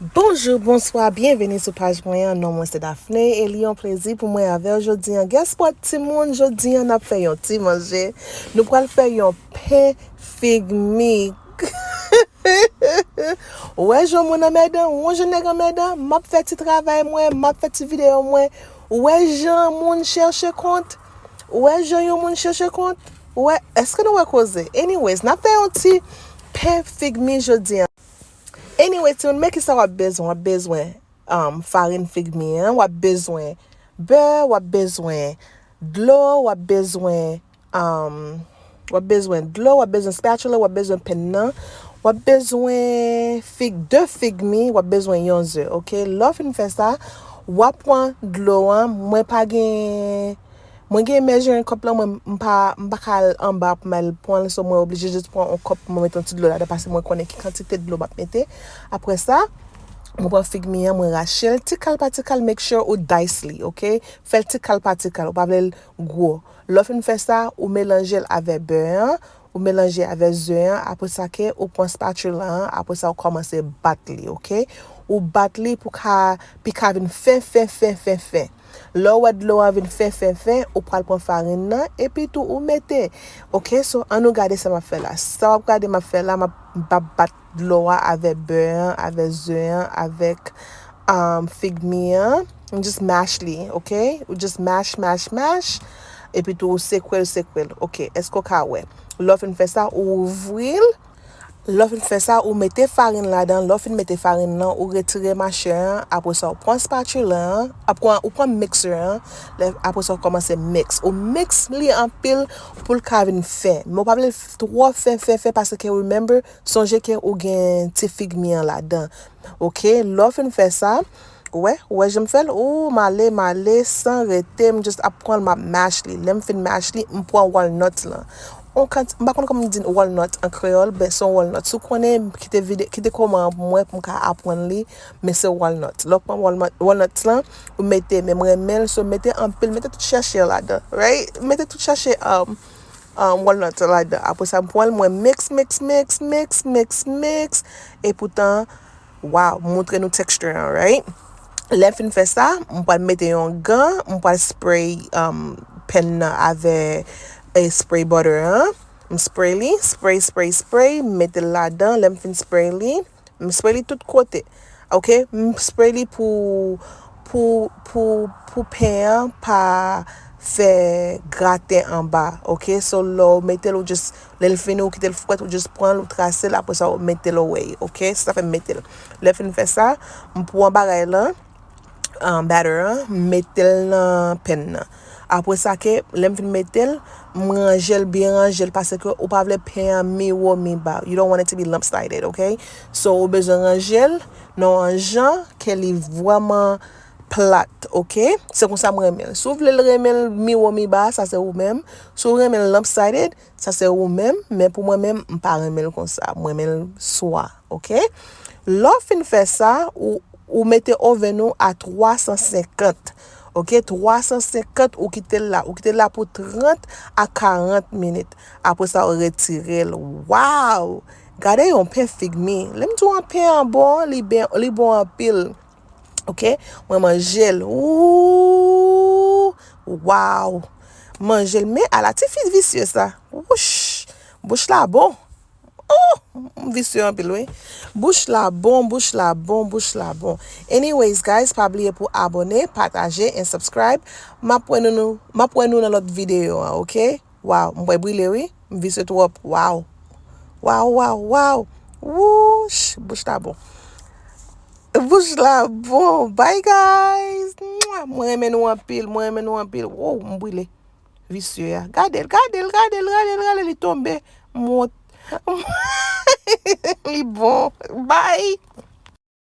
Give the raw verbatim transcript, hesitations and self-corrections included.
Bonjou, bonswa, byenveni sou paj mwen an. Non mwen se Daphné e li yon plezi pou mwen avè w jodi an. Guess what, timoun? Jodi an n ap fè yon ti manje. Nou pral fè yon pen fig mi. Ou wè jan moun anmèdan, ou wè jan nèg anmèdan, m ap fè ti travay mwen, m ap fè ti videyo mwen. Ou wè jan moun chèche kont? Ou wè jan yon moun chèche kont? Ou wè, èske nou wè koze? Anyways, n ap fè yon ti pen fig mi jodi an. Anyway, timoun, men kisa w ap bezwen. W ap bezwen um, farin fig mi an, w ap bezwen bè, w ap bezwen dlo, w ap bezwen um, w ap bezwen dlo, w ap bezwen spatula, w ap bezwen pen nan, w ap bezwen fig, de fig mi, w ap bezwen yon ze, oke? Lè w fin fè sa, w ap pran dlo an, mwen pa gen Mwen gen measuring cup lan, mwen m pa, m pa ka al anba pou m al pran l, so mwen oblije jis pran yon kòp pou mwen mete yon ti dlo ladan, paske mwen konnen ki kantite dlo m ap mete. Apre sa, mwen pran fig mi an, mwen rache l ti kal pa ti kal, make sure ou dice li, oke? Fè l ti kal pa ti kal, ou pa vle l gwo. Lè w fin fè sa, ou melanje l avè bè an, ou melanje avè ze an, apre sa ke ou pran spatula an, apre sa ou kòmanse bat li, oke? Ou bat li pou ka, pi ka vin fen, fen, fen, fen, fen. Lè w wè dlo an vin fen, fen, fen, ou pral pran farin nan, epi tou ou mete. Oke, so ann nou gade sa m ap fè la. Sa w ap gade m ap fè la, m ap, m ap bat dlo a avè bè an, avè ze an, avèk um, fig mi an. M just mash li, oke? Ou just mash, mash, mash. Epi tou ou sekwe l, sekwe l. Oke, èske w ka wè? Lè w fin fè sa, ou ouvri l. Lè w fin fè sa, ou mete farin ladan. Lè w fin mete farin nan, ou retire machè an. Apre sa, ou pran spatula an. Apre, ou pran mixer an. Lè, apre sa, ou kòmanse mix. Ou mix li anpil pou l ka vin fen. Men ou pa vle l twò fen, fen, fen, paske remember, sonje ke ou gen ti fig mi an ladan. Oke, lè w fin fè sa, ou wè, ou wè jan m fè l? Ou m ale, m ale, san rete, m just ap pran l, m ap mash li. Lè m fin mash li, m pran walnut lan. On kant, m pa konn kòman m di walnut an kreyòl, men se yon walnut. Si w konnen, kite vide, kite kòmantè pou mwen, pou m ka aprann li, men se walnut. Lè w pran walnut, walnut lan, ou mete, men m renmen l, so mete anpil, mete tout chèche ladan, right? Mete tout chèche, um, um, walnut ladan. Apre sa, m pran l, mwen mix, mix, mix, mix, mix, mix. Epoutan, wow, m montre nou texture an, right? Lè m fin fè sa, m pral mete yon gan, m pral spray um, pen nan avè eh, spray butter an. M spray li, spray, spray, spray, m mete l ladan. Lè m fin spray li, m spray li tout kote. Oke? M spray li pou, pou, pou, pou pen an pa fè graten anba. Oke? So, lè w mete l, ou just, lè l fini, ou kite l frèt, ou just pran l, ou trase l, apre sa, ou mete l away. Oke? Se sa fè m mete l. Lè fin fè sa, m pran bagay lan, um, batter an, m mete l nan pen nan. Apre sa ke, lè m fin mete l, m ranje l, byen ranje l, paske ou pa vle pen an mi wo, mi ba. You don't want it to be lopsided, oke? So, ou bezwen ranje l nan yon jan ke li vrèman plat, oke? Se konsa m renmen l. Si w vle l renmen l mi wo, mi ba, sa se ou menm. Si w renmen l lopsided, sa se ou menm, men pou mwen menm, m pa renmen l konsa. M renmen l swa, oke? Lè w fin fè sa, ou, ou mete oven ou a twa san senkant, oke? Twa san senkant, ou kite l la. Ou kite l la pou trant a karant minit. Apre sa, ou retire l. Wow! Gade yon pen fig mi. Lè m di w pen an bon, li, ben, li bon anpil. Oke? Mwen manje l. Ooh! Wow! Manje l. Men ala ti fi visye sa. Wouch! Bouch la bon. Oh! M visye anpil, wi. Bouch la bon, bouch la bon, bouch la bon. Anyways, guys, pa bliye pou abone, pataje, and subscribe. M ap wè nou, nou, m ap wè nou nan lòt videyo an, oke? Wow, m pral brile, wi. M visye twòp. Wow. Wow, wow, wow. Wouch, bouch la bon. Bouch la bon. Bye, guys. Mwen renmen nou anpil, mwen renmen nou anpil. Wow, m brile. Visye a. Gade l, gade l, gade l, gade l, gade l, li tonbe. M wont. Li bon. Bye.